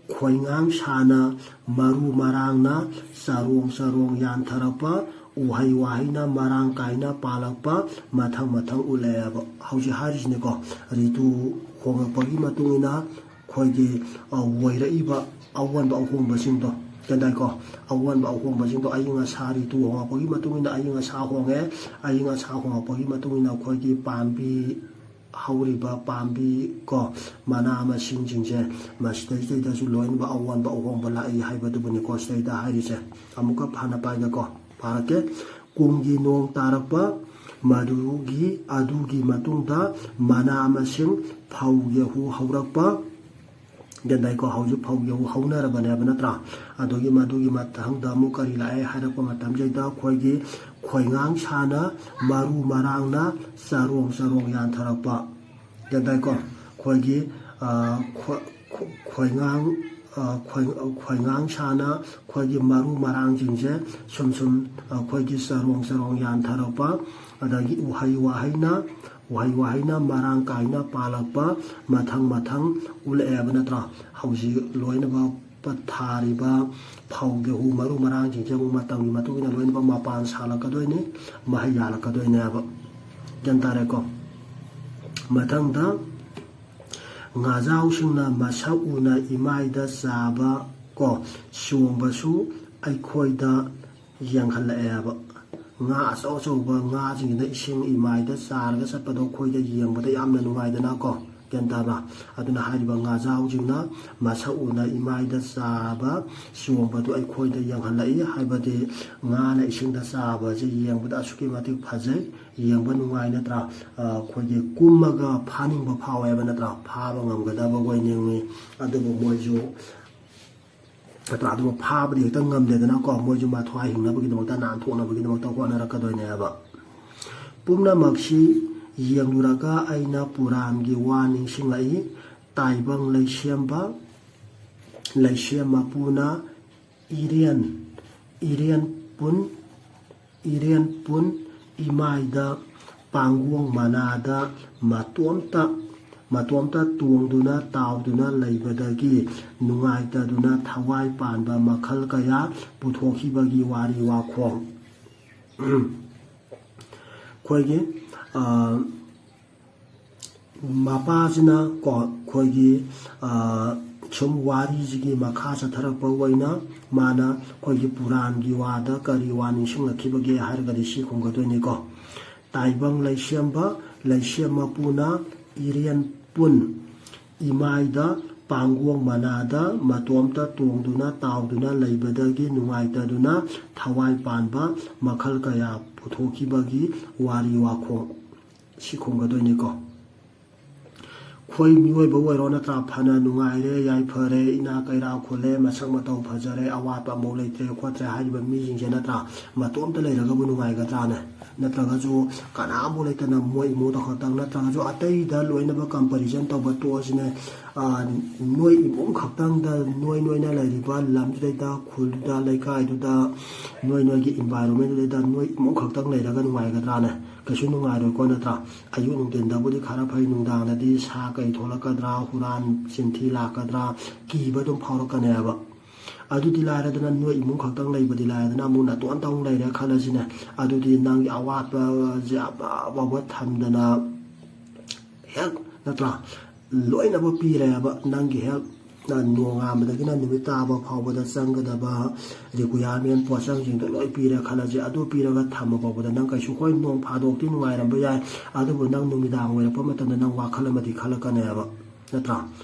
ꯈꯣꯏꯉꯥꯡ ꯁꯥꯅ ꯃꯔꯨ ꯃꯔꯥꯡꯅ ꯆꯔꯣꯡ ꯆꯔꯣꯡ ꯌꯥꯟꯊꯔꯛꯄ, ꯎꯍꯩ ꯋꯥꯍꯩꯅ ꯃꯔꯥꯡ ꯀꯥꯏꯅ ꯄꯥꯜꯂꯛꯄ, ꯃꯊꯪ ꯃꯊꯪ ꯎꯠꯂꯛꯑꯦꯕ꯫ ꯍꯧꯖꯤꯛ ꯍꯥꯏꯔꯤꯁꯤꯅꯤꯀꯣ, ꯔꯤꯇꯨ ꯍꯣꯡꯂꯛꯄꯒꯤ ꯃꯇꯨꯡ ꯏꯟꯅ ꯑꯩꯈꯣꯏꯒꯤ, ꯑ, ꯑꯣꯏꯔꯛꯏꯕ ꯑꯑꯣꯟꯕ ꯑꯍꯣꯡꯕꯁꯤꯡꯗꯣ, ꯒ꯭ꯌꯥꯟ ꯇꯥꯏꯀꯣ? ꯑꯑꯣꯟꯕ ꯑꯍꯣꯡꯕꯁꯤꯡꯗꯣ, ꯑꯏꯪ ꯑꯁꯥ ꯔꯤꯇꯨ ꯍꯣꯡꯂꯛꯄꯒꯤ ꯃꯇꯨꯡ ꯏꯟꯅ ꯑꯏꯪ ꯑꯁꯥ ꯍꯣꯡꯉꯦ꯫ ꯑꯏꯪ ꯑꯁꯥ ꯍꯣꯡꯂꯛꯄꯒꯤ ꯃꯇꯨꯡ ꯏꯟꯅ ꯑꯩꯈꯣꯏꯒꯤ ꯄꯥꯝꯕꯤ ꯍꯧꯔꯤꯕ ꯄꯥꯝꯕꯤ ꯀꯣ, ꯃꯅꯥ ꯃꯁꯤꯡꯁꯤꯡꯁꯦ, ꯃꯁꯤꯗꯩꯁꯤꯗꯩꯗꯁꯨ ꯂꯣꯏꯅꯃꯛ ꯑꯑꯣꯟꯕ ꯑꯍꯣꯡꯕ ꯂꯥꯛꯏ ꯍꯥꯏꯕꯗꯨꯕꯨꯅꯤꯀꯣ ꯁꯤꯗꯩꯗ ꯍꯥꯏꯔꯤꯁꯦ꯫ ꯑꯃꯨꯛꯀ ꯐꯅ ꯄꯥꯏꯒꯦꯀꯣ, ꯄꯥꯔꯛꯀꯦ꯫ ꯀꯨꯝꯒꯤ ꯅꯣꯡ ꯇꯥꯔꯛꯄ, ꯃꯗꯨꯒꯤ, ꯑꯗꯨꯒꯤ ꯃꯇꯨꯡꯗ ꯃꯅꯥ ꯃꯁꯤꯡ, ꯐꯧ, ꯒꯦꯍꯨ ꯍꯧꯔꯛꯄ, ꯒ꯭ꯌꯥꯟ ꯇꯥꯏꯀꯣ? ꯍꯧꯖꯤꯛ ꯐꯧ ꯌꯧ ꯍꯧꯅꯔꯕꯅꯦꯕ ꯅꯠꯇ꯭ꯔꯥ? ꯑꯗꯨꯒꯤ ꯃꯗꯨꯒꯤ ꯃꯊꯪꯗ ꯑꯃꯨꯛ ꯀꯔꯤ ꯂꯥꯛꯑꯦ ꯍꯥꯏꯔꯛꯄ ꯃꯇꯝꯁꯤꯗ ꯑꯩꯈꯣꯏꯒꯤ ꯈꯣꯏꯉꯥꯡ ꯁꯥꯅ ꯃꯔꯨ ꯃꯔꯥꯡꯅ ꯆꯔꯣꯡ ꯆꯔꯣꯡ ꯌꯥꯟꯊꯔꯛꯄ꯫ ꯒ꯭ꯌꯥꯟ ꯇꯥꯏꯀꯣ? ꯑꯩꯈꯣꯏꯒꯤ, ꯑ, ꯈꯣ-, ꯈꯣ-, ꯈꯣꯏꯉꯥꯡ, ꯑ, ꯈꯣꯏ-, ꯈꯣꯏꯉꯥꯡ ꯁꯥꯅ ꯑꯩꯈꯣꯏꯒꯤ ꯃꯔꯨ ꯃꯔꯥꯡꯁꯤꯡꯁꯦ ꯁꯨꯝ ꯁꯨꯝ ꯑꯩꯈꯣꯏꯒꯤ ꯆꯔꯣꯡ ꯆꯔꯣꯡ ꯌꯥꯟꯊꯔꯛꯄ, ꯑꯗꯒꯤ ꯎꯍꯩ ꯋꯥꯍꯩꯅ, ꯎꯍꯩ ꯋꯥꯍꯩꯅ ꯃꯔꯥꯡ ꯀꯥꯏꯅ ꯄꯥꯜꯂꯛꯄ, ꯃꯊꯪ ꯃꯊꯪ ꯎꯠꯂꯛꯑꯦꯕ ꯅꯠꯇ꯭ꯔꯥ? ꯍꯧꯖꯤꯛ ꯂꯣꯏꯅꯃꯛ ꯄ-, ꯊꯥꯔꯤꯕ ꯐꯧ, ꯒꯦꯍꯨ, ꯃꯔꯨ ꯃꯔꯥꯡꯁꯤꯡꯁꯦ ꯑꯃꯨꯛ ꯃꯇꯝꯒꯤ ꯃꯇꯨꯡ ꯏꯟꯅ ꯂꯣꯏꯅꯃꯛ ꯃꯄꯥꯟ ꯁꯥꯠꯂꯛꯀꯗꯣꯏꯅꯤ, ꯃꯍꯩ ꯌꯥꯜꯂꯛꯀꯗꯣꯏꯅꯦꯕ꯫ ꯒ꯭ꯌꯥꯟ ꯇꯥꯔꯦꯀꯣ? ꯃꯊꯪꯗ, ꯉꯥꯖꯥꯎꯁꯤꯡꯅ ꯃꯁꯛ ꯎꯅ ꯏꯃꯥꯏꯗ ꯆꯥꯕ ꯀꯣ, ꯆꯣꯡꯕꯁꯨ ꯑꯩꯈꯣꯏꯗ ꯌꯦꯡꯍꯜꯂꯛꯑꯦꯕ꯫ ꯉꯥ ꯑꯆꯧ ꯑꯆꯧꯕ ꯉꯥꯁꯤꯡꯁꯤꯅ ꯏꯁꯤꯡ ꯏꯃꯥꯏꯗ ꯆꯥꯔꯒ ꯆꯠꯄꯗꯣ ꯑꯩꯈꯣꯏꯗ ꯌꯦꯡꯕꯗ ꯌꯥꯝꯅ ꯅꯨꯡꯉꯥꯏꯗꯅꯀꯣ꯫ ꯒ꯭ꯌꯥꯟ ꯇꯥꯕ꯭ꯔꯥ? ꯑꯗꯨꯅ ꯍꯥꯏꯔꯤꯕ ꯉꯥꯖꯥꯎꯁꯤꯡꯅ ꯃꯁꯛ ꯎꯅ ꯏꯃꯥꯏꯗ ꯆꯥꯕ ꯆꯣꯡꯕꯗꯨ ꯑꯩꯈꯣꯏꯗ ꯌꯦꯡꯍꯜꯂꯛꯏ꯫ ꯍꯥꯏꯕꯗꯤ ꯉꯥꯅ ꯏꯁꯤꯡꯗ ꯆꯥꯕꯁꯦ ꯌꯦꯡꯕꯗ ꯑꯁꯨꯛꯀꯤ ꯃꯇꯤꯛ ꯐꯖꯩ, ꯌꯦꯡꯕ ꯅꯨꯡꯉꯥꯏ ꯅꯠꯇ꯭ꯔꯥ? ꯑ, ꯑꯩꯈꯣꯏꯒꯤ ꯀꯨꯝꯃꯒ ꯐꯥꯅꯤꯡꯕ ꯐꯥꯎꯋꯦꯕ ꯅꯠꯇ꯭ꯔꯥ? ꯐꯥꯕ ꯉꯝꯒꯗꯕ ꯑꯣꯏꯅꯤꯡꯉꯤ꯫ ꯑꯗꯨꯕꯨ ꯃꯣꯏꯁꯨ ꯅꯠꯇ꯭ꯔꯥ? ꯑꯗꯨꯕꯨ ꯐꯥꯕꯗꯤ ꯍꯦꯛꯇ ꯉꯝꯗꯦꯗꯅꯀꯣ, ꯃꯣꯏꯁꯨ ꯃꯊ꯭ꯋꯥꯏ ꯍꯤꯡꯅꯕꯒꯤꯗꯃꯛꯇ, ꯅꯥꯟꯊꯣꯛꯅꯕꯒꯤꯗꯃꯛꯇ ꯍꯣꯠꯅꯔꯛꯀꯗꯣꯏꯅꯦꯕ꯫ ꯄꯨꯝꯅꯃꯛꯁꯤ ꯌꯦꯡꯂꯨꯔꯒ ꯑꯩꯅ ꯄꯨꯔꯥꯟꯒꯤ ꯋꯥ ꯅꯤꯡꯁꯤꯡꯂꯛꯏ꯫ ꯇꯥꯏꯕꯪ ꯂꯩꯁꯦꯝꯕ, ꯂꯩꯁꯦꯝ ꯃꯄꯨꯅ ꯏꯔꯦꯟ, ꯏꯔꯦꯟ ꯄꯨꯟ, ꯏꯔꯦꯟ ꯄꯨꯟ ꯏꯃꯥꯏꯗ ꯄꯥꯡꯒꯣꯡ ꯃꯅꯥꯗ ꯃꯇꯣꯝꯇ, ꯃꯇꯣꯝꯇ ꯇꯣꯡꯗꯨꯅ ꯇꯥꯎꯗꯨꯅ ꯂꯩꯕꯗꯒꯤ ꯅꯨꯡꯉꯥꯏꯇꯗꯨꯅ ꯊꯋꯥꯏ ꯄꯥꯟꯕ ꯃꯈꯜ ꯀꯌꯥ ꯄꯨꯊꯣꯛꯈꯤꯕꯒꯤ ꯋꯥꯔꯤ ꯋꯥꯈꯣꯡ꯫ ꯑꯩꯈꯣꯏꯒꯤ, ꯑ, ꯃꯄꯥꯁꯤꯅ ꯀꯣ, ꯑꯩꯈꯣꯏꯒꯤ, ꯑ, ꯁꯨꯝ ꯋꯥꯔꯤꯁꯤꯒꯤ ꯃꯈꯥ ꯆꯠꯊꯔꯛꯄ ꯑꯣꯏꯅ ꯃꯥꯅ ꯑꯩꯈꯣꯏꯒꯤ ꯄꯨꯔꯥꯟꯒꯤ ꯋꯥꯗ ꯀꯔꯤ ꯋꯥ ꯅꯤꯡꯁꯤꯡꯂꯛꯈꯤꯕꯒꯦ ꯍꯥꯏꯔꯒꯗꯤ ꯁꯤ ꯈꯨꯝꯒꯗꯣꯏꯅꯤꯀꯣ꯫ ꯇꯥꯏꯕꯪ ꯂꯩꯁꯦꯝꯕ, ꯂꯩꯁꯦꯝ ꯃꯄꯨꯅ ꯏꯔꯦꯟ ꯄꯨꯟ ꯏꯃꯥꯏꯗ ꯄꯥꯡꯒꯣꯡ ꯃꯅꯥꯗ ꯃꯇꯣꯝꯇ ꯇꯣꯡꯗꯨꯅ ꯇꯥꯎꯗꯨꯅ ꯂꯩꯕꯗꯒꯤ ꯅꯨꯡꯉꯥꯏꯇꯗꯨꯅ ꯊꯋꯥꯏ ꯄꯥꯟꯕ ꯃꯈꯜ ꯀꯌꯥ ꯄꯨꯊꯣꯛꯈꯤꯕꯒꯤ ꯋꯥꯔꯤ ꯋꯥꯈꯣꯡ꯫ ꯁꯤ ꯈꯨꯝꯒꯗꯣꯏꯅꯤꯀꯣ꯫ ꯑꯩꯈꯣꯏ ꯃꯤꯑꯣꯏꯕ ꯑꯣꯏꯔꯣ ꯅꯠꯇ꯭ꯔꯥ, ꯐꯅ ꯅꯨꯡꯉꯥꯏꯔꯦ, ꯌꯥꯏꯐꯔꯦ, ꯏꯅꯥ ꯀꯩꯔꯥ ꯈꯨꯜꯂꯦ, ꯃꯁꯛ ꯃꯇꯧ ꯐꯖꯔꯦ, ꯑꯋꯥꯠꯄ ꯑꯃꯐꯥꯎ ꯂꯩꯇ꯭ꯔꯦ ꯈꯣꯠꯇ꯭ꯔꯦ ꯍꯥꯏꯔꯤꯕ ꯃꯤꯁꯤꯡꯁꯦ ꯅꯠꯇ꯭ꯔꯥ, ꯃꯇꯣꯝꯇ ꯂꯩꯔꯒꯕꯨ ꯅꯨꯡꯉꯥꯏꯒꯗ꯭ꯔꯥꯅꯦ? ꯅꯠꯇ꯭ꯔꯒꯁꯨ ꯀꯅꯥꯝꯐꯥꯎ ꯂꯩꯇꯅ ꯃꯣꯏ ꯏꯃꯨꯡꯗ ꯈꯛꯇꯪ, ꯅꯠꯇ꯭ꯔꯒꯁꯨ ꯑꯇꯩꯗ ꯂꯣꯏꯅꯃꯛ comparison ꯇꯧꯕ ꯇꯣꯛꯑꯁꯤꯅꯦ꯫ ꯅꯣꯏ ꯏꯃꯨꯡ ꯈꯛꯇꯪꯗ, ꯅꯣꯏ ꯅꯣꯏꯅ ꯂꯩꯔꯤꯕ ꯂꯝꯗꯨꯗꯩꯗ, ꯈꯨꯜꯗꯨꯗ, ꯂꯩꯀꯥꯏꯗꯨꯗ, ꯅꯣꯏ ꯅꯣꯏꯒꯤ environment ꯗꯨꯗꯩꯗ ꯅꯣꯏ ꯏꯃꯨꯡ ꯈꯛꯇꯪ ꯂꯩꯔꯒ ꯅꯨꯡꯉꯥꯏꯒꯗ꯭ꯔꯥꯅꯦ? ꯀꯩꯁꯨ ꯅꯨꯡꯉꯥꯏꯔꯣꯏꯀꯣ, ꯅꯠꯇ꯭ꯔꯥ? ꯑꯌꯨꯛ ꯅꯨꯡꯊꯤꯟꯗꯕꯨꯗꯤ ꯈꯔ ꯐꯩ, ꯅꯨꯡꯗꯥꯡꯗꯗꯤ ꯁꯥ ꯀꯩ ꯊꯣꯛꯂꯛꯀꯗ꯭ꯔꯥ, ꯍꯨꯔꯥꯟ ꯆꯤꯟꯊꯤ ꯂꯥꯛꯀꯗ꯭ꯔꯥ, ꯀꯤꯕ ꯑꯗꯨꯝ ꯐꯥꯎꯔꯛꯀꯅꯦꯕ꯫ ꯑꯗꯨꯗꯤ ꯂꯥꯏꯔꯗꯅ, ꯅꯣꯏ ꯏꯃꯨꯡ ꯈꯛꯇꯪ ꯂꯩꯕꯗꯤ ꯂꯥꯏꯔꯗꯅ, ꯑꯃꯨꯛ ꯅꯥꯇꯣꯟꯇ ꯑꯃꯨꯛ ꯂꯩꯔꯦ ꯈꯜꯂꯁꯤꯅꯦ꯫ ꯑꯗꯨꯗꯤ ꯅꯪꯒꯤ ꯑꯋꯥꯠꯄꯁꯦ ꯑꯃꯐꯥꯎꯕ ꯊꯝꯗꯅ, ꯍꯦꯛ, ꯅꯠꯇ꯭ꯔꯥ, ꯂꯣꯏꯅꯃꯛ ꯄꯤꯔꯦꯕ꯫ ꯅꯪꯒꯤ ꯍꯦꯛ ꯅꯣꯡꯉꯥꯟꯕꯗꯒꯤꯅ ꯅꯨꯃꯤꯠ ꯇꯥꯕ ꯐꯥꯎꯕꯗ ꯆꯪꯒꯗꯕ requirement ꯄꯣꯠꯆꯪꯁꯤꯡꯗꯣ ꯂꯣꯏ ꯄꯤꯔꯦ ꯈꯜꯂꯁꯦ꯫ ꯑꯗꯨ ꯄꯤꯔꯒ ꯊꯝꯕ ꯐꯥꯎꯕꯗ ꯅꯪ ꯀꯩꯁꯨ, ꯍꯣꯏ, ꯅꯣꯡ ꯐꯥꯗꯣꯛꯇꯤ ꯅꯨꯡꯉꯥꯏꯔꯝꯕ ꯌꯥꯏ, ꯑꯗꯨꯕꯨ ꯅꯪ ꯅꯨꯃꯤꯗꯥꯡ ꯑꯣꯏꯔꯛꯄ ꯃꯇꯝꯗ ꯅꯪ ꯋꯥꯈꯜ ꯑꯃꯗꯤ ꯈꯜꯂꯛꯀꯅꯦꯕ, ꯅꯠꯇ꯭ꯔꯥ?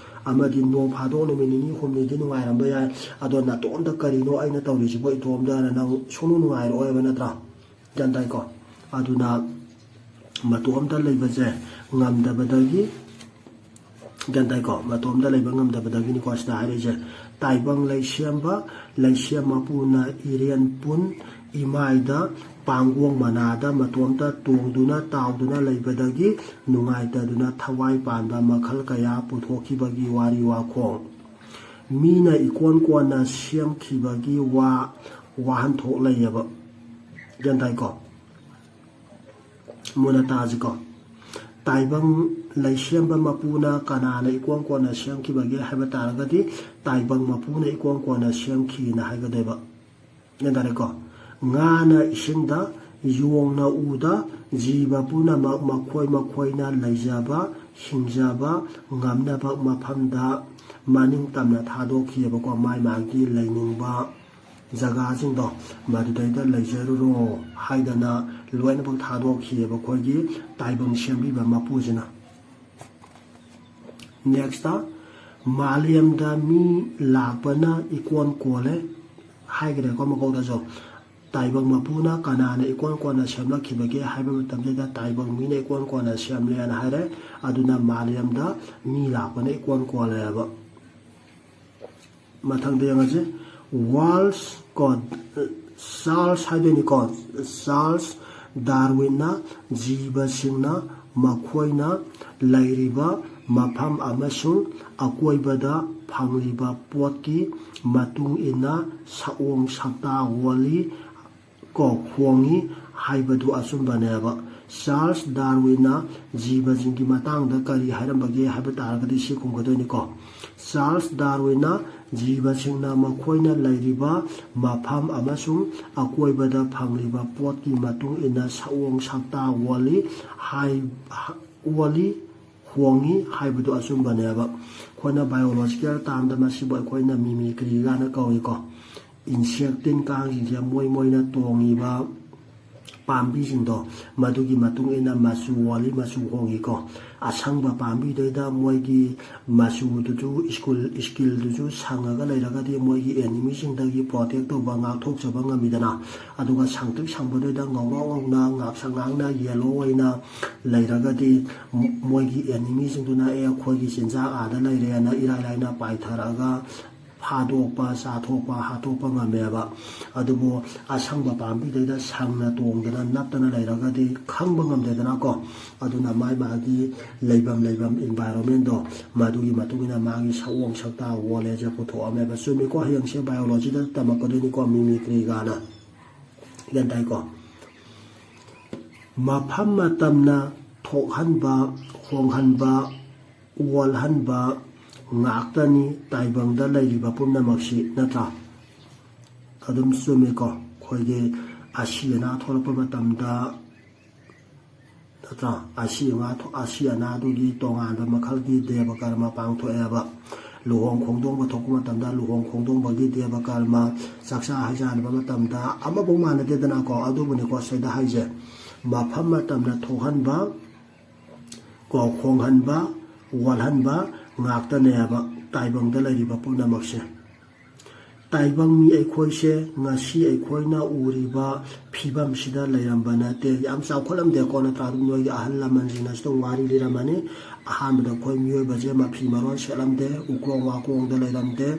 ꯑꯃꯗꯤ ꯅꯣꯡ ꯐꯥꯗꯣꯛ ꯅꯨꯃꯤꯠ ꯅꯤꯅꯤ ꯍꯨꯝꯅꯤꯗꯤ ꯅꯨꯡꯉꯥꯏꯔꯝꯕ ꯌꯥꯏ, ꯑꯗꯣ ꯅꯥꯇꯣꯝꯇ "ꯀꯔꯤꯅꯣ ꯑꯩꯅ ꯇꯧꯔꯤꯁꯤꯕꯣ ꯏꯇꯣꯝꯗꯅ?" ꯅꯪ ꯁꯨꯡꯅꯨꯡ ꯅꯨꯡꯉꯥꯏꯔꯛꯑꯣꯏꯕ, ꯅꯠꯇ꯭ꯔꯥ? ꯒ꯭ꯌꯥꯟ ꯇꯥꯏꯀꯣ? ꯑꯗꯨꯅ ꯃꯇꯣꯝꯇ ꯂꯩꯕꯁꯦ ꯉꯝꯗꯕꯗꯒꯤ, ꯒ꯭ꯌꯥꯟ ꯇꯥꯏꯀꯣ? ꯃꯇꯣꯝꯇ ꯂꯩꯕ ꯉꯝꯗꯕꯗꯒꯤꯅꯤꯀꯣ ꯁꯤꯗ ꯍꯥꯏꯔꯛꯏꯁꯦ꯫ ꯇꯥꯏꯕꯪ ꯂꯩꯁꯦꯝꯕ, ꯂꯩꯁꯦꯝ ꯃꯄꯨꯅ ꯏꯔꯦꯟ ꯄꯨꯟ ꯏꯃꯥꯏꯗ ꯄꯥꯡꯒꯣꯡ ꯃꯅꯥꯗ ꯃꯇꯣꯝꯇ ꯇꯣꯡꯗꯨꯅ ꯇꯥꯎꯗꯨꯅ ꯂꯩꯕꯗꯒꯤ ꯅꯨꯡꯉꯥꯏꯇꯗꯨꯅ ꯊꯋꯥꯏ ꯄꯥꯟꯕ ꯃꯈꯜ ꯀꯌꯥ ꯄꯨꯊꯣꯛꯈꯤꯕꯒꯤ ꯋꯥꯔꯤ ꯋꯥꯈꯣꯡ꯫ ꯃꯤꯅ ꯏꯀꯣꯟ ꯀꯣꯟꯅ ꯁꯦꯝꯈꯤꯕꯒꯤ ꯋꯥ ꯋꯥꯍꯟꯊꯣꯛ ꯂꯩꯌꯦꯕ꯫ ꯒ꯭ꯌꯥꯟ ꯇꯥꯏꯀꯣ? ꯃꯨꯟꯅ ꯇꯥꯁꯤꯀꯣ꯫ ꯇꯥꯏꯕꯪ ꯂꯩꯁꯦꯝꯕ ꯃꯄꯨꯅ ꯀꯅꯥꯅ ꯏꯀꯣꯟ ꯀꯣꯟꯅ ꯁꯦꯝꯈꯤꯕꯒꯦ ꯍꯥꯏꯕ ꯇꯥꯔꯒꯗꯤ, ꯇꯥꯏꯕꯪ ꯃꯄꯨꯅ ꯏꯀꯣꯟ ꯀꯣꯟꯅ ꯁꯦꯝꯈꯤꯅ ꯍꯥꯏꯒꯗꯣꯏꯕ꯫ ꯒ꯭ꯌꯥꯟ ꯇꯥꯔꯦꯀꯣ? ꯉꯥꯅ ꯏꯁꯤꯡꯗ, ꯌꯣꯡꯅ ꯎꯗ, ꯖꯤꯕ ꯄꯨꯝꯅꯃꯛ ꯃꯈꯣꯏ ꯃꯈꯣꯏꯅ ꯂꯩꯖꯕ, ꯍꯤꯡꯖꯕ ꯉꯝꯅꯕ ꯃꯐꯝꯗ ꯃꯅꯤꯡ ꯇꯝꯅ ꯊꯥꯗꯣꯛꯈꯤꯑꯕꯀꯣ, ꯃꯥꯏ ꯃꯥꯒꯤ ꯂꯩꯅꯤꯡꯕ ꯖꯒꯥꯁꯤꯡꯗꯣ, ꯃꯗꯨꯗꯩꯗ ꯂꯩꯖꯔꯨꯔꯣ ꯍꯥꯏꯗꯅ ꯂꯣꯏꯅꯃꯛ ꯊꯥꯗꯣꯛꯈꯤꯑꯕ ꯑꯩꯈꯣꯏꯒꯤ ꯇꯥꯏꯕꯪ ꯁꯦꯝꯕꯤꯕ ꯃꯄꯨꯁꯤꯅ꯫ Next, ꯃꯥꯂꯦꯝꯗ ꯃꯤ ꯂꯥꯛꯄꯅ ꯏꯀꯣꯟ ꯀꯣꯜꯂꯦ ꯍꯥꯏꯈ꯭ꯔꯦꯀꯣ ꯃꯀꯣꯛꯇꯁꯨ꯫ ꯇꯥꯏꯕꯪ ꯃꯄꯨꯅ ꯀꯅꯥꯅ ꯏꯀꯣꯟ ꯀꯣꯟꯅ ꯁꯦꯝꯂꯛꯈꯤꯕꯒꯦ ꯍꯥꯏꯕ ꯃꯇꯝꯗ, ꯇꯥꯏꯕꯪ ꯃꯤꯅ ꯏꯀꯣꯟ ꯀꯣꯟꯅ ꯁꯦꯝꯂꯦꯅ ꯍꯥꯏꯔꯦ꯫ ꯑꯗꯨꯅ ꯃꯥꯂꯦꯝꯗ ꯃꯤ ꯂꯥꯛꯄꯅ ꯏꯀꯣꯟ ꯀꯣꯜꯂꯦꯕ꯫ ꯃꯊꯪꯗ ꯌꯦꯡꯉꯁꯤ꯫ ꯋꯥꯔꯜꯁ ꯀꯣ, ꯆꯥꯔꯜꯁ ꯍꯥꯏꯗꯣꯏꯅꯤꯀꯣ꯫ ꯆꯥꯔꯜꯁ ꯗꯥꯔꯋꯤꯟꯅ ꯖꯤꯕꯁꯤꯡꯅ ꯃꯈꯣꯏꯅ ꯂꯩꯔꯤꯕ ꯃꯐꯝ ꯑꯃꯁꯨꯡ ꯑꯀꯣꯏꯕꯗ ꯐꯪꯂꯤꯕ ꯄꯣꯠꯀꯤ ꯃꯇꯨꯡ ꯏꯟꯅ ꯁꯑꯣꯡ ꯁꯛꯇꯥ ꯑꯣꯜꯂꯤ ꯀꯣ, ꯍꯣꯡꯉꯤ ꯍꯥꯏꯕꯗꯨ ꯑꯆꯨꯝꯕꯅꯦꯕ꯫ ꯆꯥꯔꯜꯁ ꯗꯥꯔꯋꯤꯟꯅ ꯖꯤꯕꯁꯤꯡꯒꯤ ꯃꯇꯥꯡꯗ ꯀꯔꯤ ꯍꯥꯏꯔꯝꯕꯒꯦ ꯍꯥꯏꯕ ꯇꯥꯔꯒꯗꯤ ꯁꯤ ꯈꯨꯝꯒꯗꯣꯏꯅꯤꯀꯣ꯫ ꯆꯥꯔꯜꯁ ꯗꯥꯔꯋꯤꯟꯅ ꯖꯤꯕꯁꯤꯡꯅ ꯃꯈꯣꯏꯅ ꯂꯩꯔꯤꯕ ꯃꯐꯝ ꯑꯃꯁꯨꯡ ꯑꯀꯣꯏꯕꯗ ꯐꯪꯂꯤꯕ ꯄꯣꯠꯀꯤ ꯃꯇꯨꯡ ꯏꯟꯅ ꯁꯑꯣꯡ ꯁꯛꯇꯥ ꯑꯣꯜꯂꯤ ꯍꯥꯏ-, ꯑꯣꯜꯂꯤ, ꯍꯣꯡꯉꯤ ꯍꯥꯏꯕꯗꯨ ꯑꯆꯨꯝꯕꯅꯦꯕ꯫ ꯑꯩꯈꯣꯏꯅ ꯕꯥꯏꯑꯣꯂꯣꯖꯤꯀꯦꯜ ꯇꯥꯝꯗ ꯃꯁꯤꯕꯨ ꯑꯩꯈꯣꯏꯅ ꯃꯤꯃꯤꯀ꯭ꯔꯤ ꯀꯥꯏꯅ ꯀꯧꯏꯀꯣ꯫ ꯏꯟꯁꯦꯛ ꯇꯤꯟ ꯀꯥꯡꯁꯤꯡꯁꯦ ꯃꯣꯏ ꯃꯣꯏꯅ ꯇꯣꯡꯉꯤꯕ ꯄꯥꯝꯕꯤꯁꯤꯡꯗꯣ, ꯃꯗꯨꯒꯤ ꯃꯇꯨꯡ ꯏꯟꯅ ꯃꯆꯨ ꯑꯣꯜꯂꯤ, ꯃꯆꯨ ꯍꯣꯡꯉꯤꯀꯣ꯫ ꯑꯁꯪꯕ ꯄꯥꯝꯕꯤꯗꯩꯗ ꯃꯣꯏꯒꯤ ꯃꯆꯨꯗꯨꯁꯨ ꯁ꯭ꯀꯨꯜ, ꯁ꯭ꯀꯤꯜꯗꯨꯁꯨ ꯁꯪꯉꯒ ꯂꯩꯔꯒꯗꯤ ꯃꯣꯏꯒꯤ ꯑꯦꯅꯤꯃꯤꯁꯤꯡꯗꯒꯤ ꯄ꯭ꯔꯣꯇꯦꯛ ꯇꯧꯕ, ꯉꯥꯛꯊꯣꯛꯆꯕ ꯉꯝꯃꯤꯗꯅ꯫ ꯑꯗꯨꯒ ꯁꯪꯇ꯭ꯔꯤꯛ ꯁꯪꯕꯗꯨꯗ ꯉꯧꯔꯣꯛ ꯉꯧꯅ, ꯉꯥꯛꯁꯪ ꯉꯥꯡꯅ ꯌꯦꯂꯣ ꯑꯣꯏꯅ ꯂꯩꯔꯒꯗꯤ ꯃꯣ-, ꯃꯣꯏꯒꯤ ꯑꯦꯅꯤꯃꯤꯁꯤꯡꯗꯨꯅ "ꯑꯦ, ꯑꯩꯈꯣꯏꯒꯤ ꯆꯤꯟꯖꯥꯛ ꯑꯥꯗ ꯂꯩꯔꯦꯅ" ꯏꯔꯥꯏ ꯂꯥꯏꯅ ꯄꯥꯏꯊꯔꯛꯑꯒ ꯐꯥꯗꯣꯛꯄ, ꯆꯥꯊꯣꯛꯄ, ꯍꯥꯠꯇꯣꯛꯄ ꯉꯝꯃꯦꯕ꯫ ꯑꯗꯨꯕꯨ ꯑꯁꯪꯕ ꯄꯥꯝꯕꯤꯗꯩꯗ ꯁꯪꯅ ꯇꯣꯡꯗꯅ ꯅꯞꯇꯅ ꯂꯩꯔꯒꯗꯤ ꯈꯪꯕ ꯉꯝꯗꯦꯗꯅꯀꯣ꯫ ꯑꯗꯨꯅ ꯃꯥꯏ ꯃꯥꯒꯤ ꯂꯩꯐꯝ, ꯂꯩꯐꯝ, ꯏꯟꯚꯥꯏꯔꯣꯟꯃꯦꯟꯗꯣ, ꯃꯗꯨꯒꯤ ꯃꯇꯨꯡ ꯏꯟꯅ ꯃꯥꯒꯤ ꯁꯑꯣꯡ ꯁꯛꯇꯥ ꯑꯣꯜꯂꯦꯁꯦ ꯄꯨꯊꯣꯛꯑꯝꯃꯦꯕ꯫ ꯆꯨꯝꯃꯤꯀꯣ, ꯍꯌꯦꯡꯁꯦ ꯕꯥꯏꯑꯣꯂꯣꯖꯤꯗ ꯇꯝꯃꯛꯀꯗꯣꯏꯅꯤꯀꯣ, ꯃꯤꯃꯤꯀ꯭ꯔꯤ ꯀꯥꯏꯅ꯫ ꯒ꯭ꯌꯥꯟ ꯇꯥꯏꯀꯣ? ꯃꯐꯝ ꯃꯇꯝꯅ ꯊꯣꯛꯍꯟꯕ, ꯍꯣꯡꯍꯟꯕ, ꯑꯣꯜꯍꯟꯕ ꯉꯥꯛꯇꯅꯤ ꯇꯥꯏꯕꯪꯗ ꯂꯩꯔꯤꯕ ꯄꯨꯝꯅꯃꯛꯁꯤ, ꯅꯠꯇ꯭ꯔꯥ? ꯑꯗꯨꯝ ꯆꯨꯝꯃꯤꯀꯣ꯫ ꯑꯩꯈꯣꯏꯒꯤ ꯑꯁꯤ ꯑꯅꯥ ꯊꯣꯛꯂꯛꯄ ꯃꯇꯝꯗ, ꯅꯠꯇ꯭ꯔꯥ, ꯑꯁꯤ ꯑꯅꯥ ꯊꯣꯛ-, ꯑꯁꯤ ꯑꯅꯥꯗꯨꯒꯤ ꯇꯣꯉꯥꯟꯕ ꯃꯈꯜꯒꯤ ꯗꯦꯕ ꯀꯔꯃ ꯄꯥꯡꯊꯣꯛꯑꯦꯕ꯫ ꯂꯨꯍꯣꯡ ꯈꯣꯡꯗꯣꯡꯕ ꯊꯣꯛꯄ ꯃꯇꯝꯗ ꯂꯨꯍꯣꯡ ꯈꯣꯡꯗꯣꯡꯕꯒꯤ ꯗꯦꯕ ꯀꯔꯃ, ꯆꯥꯛꯆꯥ ꯍꯩꯖꯥꯟꯅꯕ ꯃꯇꯝꯗ ꯑꯃꯐꯥꯎ ꯃꯥꯟꯅꯗꯦꯗꯅꯀꯣ꯫ ꯑꯗꯨꯕꯨꯅꯤꯀꯣ ꯁꯤꯗ ꯍꯥꯏꯁꯦ, ꯃꯐꯝ ꯃꯇꯝꯅ ꯊꯣꯛꯍꯟꯕ, ꯀꯣ, ꯍꯣꯡꯍꯟꯕ, ꯋꯥꯠꯍꯟꯕ ꯉꯥꯛꯇꯅꯦꯕ ꯇꯥꯏꯕꯪꯗ ꯂꯩꯔꯤꯕ ꯄꯨꯝꯅꯃꯛꯁꯦ꯫ ꯇꯥꯏꯕꯪ ꯃꯤ ꯑꯩꯈꯣꯏꯁꯦ ꯉꯁꯤ ꯑꯩꯈꯣꯏꯅ ꯎꯔꯤꯕ ꯐꯤꯕꯝꯁꯤꯗ ꯂꯩꯔꯝꯕ ꯅꯠꯇꯦ꯫ ꯌꯥꯝ ꯆꯥꯎꯈꯠꯂꯝꯗꯦꯀꯣ, ꯅꯠꯇ꯭ꯔꯥ? ꯑꯗꯨꯝ ꯅꯣꯏꯒꯤ ꯑꯍꯜ ꯂꯃꯟꯁꯤꯡꯅꯁꯨ ꯑꯗꯨꯝ ꯋꯥꯔꯤ ꯂꯤꯔꯝꯃꯅꯤ꯫ ꯑꯍꯥꯟꯕꯗ ꯑꯩꯈꯣꯏ ꯃꯤꯑꯣꯏꯕꯁꯦ ꯃꯐꯤ ꯃꯔꯣꯟ ꯁꯦꯠꯂꯝꯗꯦ, ꯎꯀ꯭ꯔꯣꯡ ꯋꯥꯀ꯭ꯔꯣꯡꯗ ꯂꯩꯔꯝꯗꯦ,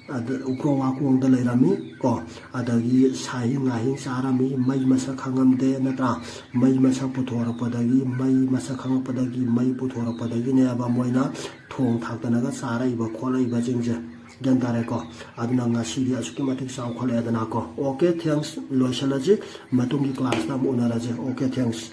ꯑꯗ ꯎꯀ꯭ꯔꯣꯡ ꯋꯥꯀ꯭ꯔꯣꯡꯗ ꯂꯩꯔꯝꯃꯤ ꯀꯣ꯫ ꯑꯗꯒꯤ ꯁꯥꯍꯤꯡ ꯉꯥꯍꯤꯡ ꯆꯥꯔꯝꯃꯤ, ꯃꯩ ꯃꯁꯛ ꯈꯪꯉꯝꯗꯦ, ꯅꯠꯇ꯭ꯔꯥ? ꯃꯩ ꯃꯁꯛ ꯄꯨꯊꯣꯔꯛꯄꯗꯒꯤ, ꯃꯩ ꯃꯁꯛ ꯈꯪꯉꯛꯄꯗꯒꯤ, ꯃꯩ ꯄꯨꯊꯣꯔꯛꯄꯗꯒꯤꯅꯦꯕ ꯃꯣꯏꯅ ꯊꯣꯡ ꯊꯥꯛꯇꯅꯒ ꯆꯥꯔꯛꯏꯕ ꯈꯣꯠꯂꯛꯏꯕꯁꯤꯡꯁꯦ꯫ ꯒ꯭ꯌꯥꯟ ꯇꯥꯔꯦꯀꯣ? ꯑꯗꯨꯅ ꯉꯁꯤꯗꯤ ꯑꯁꯨꯛꯀꯤ ꯃꯇꯤꯛ ꯆꯥꯎꯈꯠꯂꯛꯑꯦꯗꯅꯀꯣ꯫ Okay, thanks꯫ ꯂꯣꯏꯁꯤꯜꯂꯁꯤ, ꯃꯇꯨꯡꯒꯤ class ꯇ ꯑꯃꯨꯛ ꯎꯅꯔꯁꯦ꯫ Okay, thanks꯫